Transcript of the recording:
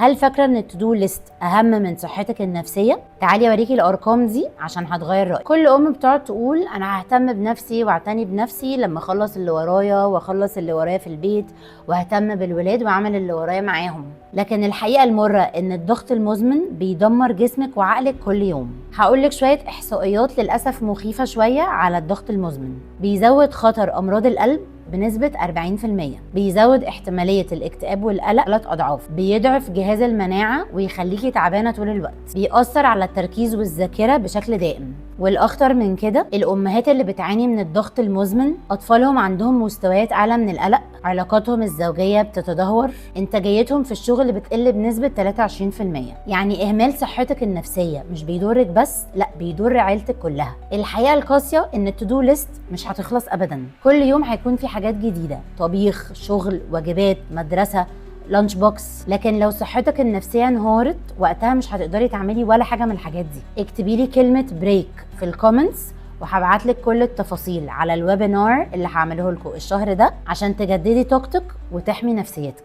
هل فاكرة ان ال to do list اهم من صحتك النفسية؟ تعالي اوريكي الارقام دي عشان هتغير رأيك. كل ام بتقعد تقول انا ههتم بنفسي واعتني بنفسي لما اخلص اللي ورايا، واخلص اللي ورايا في البيت، واهتم بالولاد واعمل اللي ورايا معاهم. لكن الحقيقة المرة ان الضغط المزمن بيدمر جسمك وعقلك كل يوم. هقول لك شوية احصائيات للأسف مخيفة شوية على الضغط المزمن. بيزود خطر امراض القلب بنسبة 40%، بيزود احتمالية الاكتئاب والقلق 3 أضعاف، بيضعف جهاز المناعة ويخليكي تعبانة طول الوقت، بيأثر على التركيز والذاكرة بشكل دائم. والأخطر من كده، الأمهات اللي بتعاني من الضغط المزمن أطفالهم عندهم مستويات أعلى من القلق، علاقاتهم الزوجية بتتدهور، إنتاجيتهم في الشغل بتقل بنسبة 23%. يعني إهمال صحتك النفسية مش بيضرك بس، لا، بيضر عيلتك كلها. الحقيقة القاسية إن ال to do list مش هتخلص أبدا. كل يوم هيكون في حاجات جديدة، طبيخ، شغل، واجبات، مدرسة، lunch box. لكن لو صحتك النفسية انهارت، وقتها مش هتقدري تعملي ولا حاجة من الحاجات دي. اكتبي لي كلمة break في ال comments وهبعت لك كل التفاصيل على ال webinar اللي هعمله لكم الشهر ده عشان تجددي طاقتك وتحمي نفسيتك.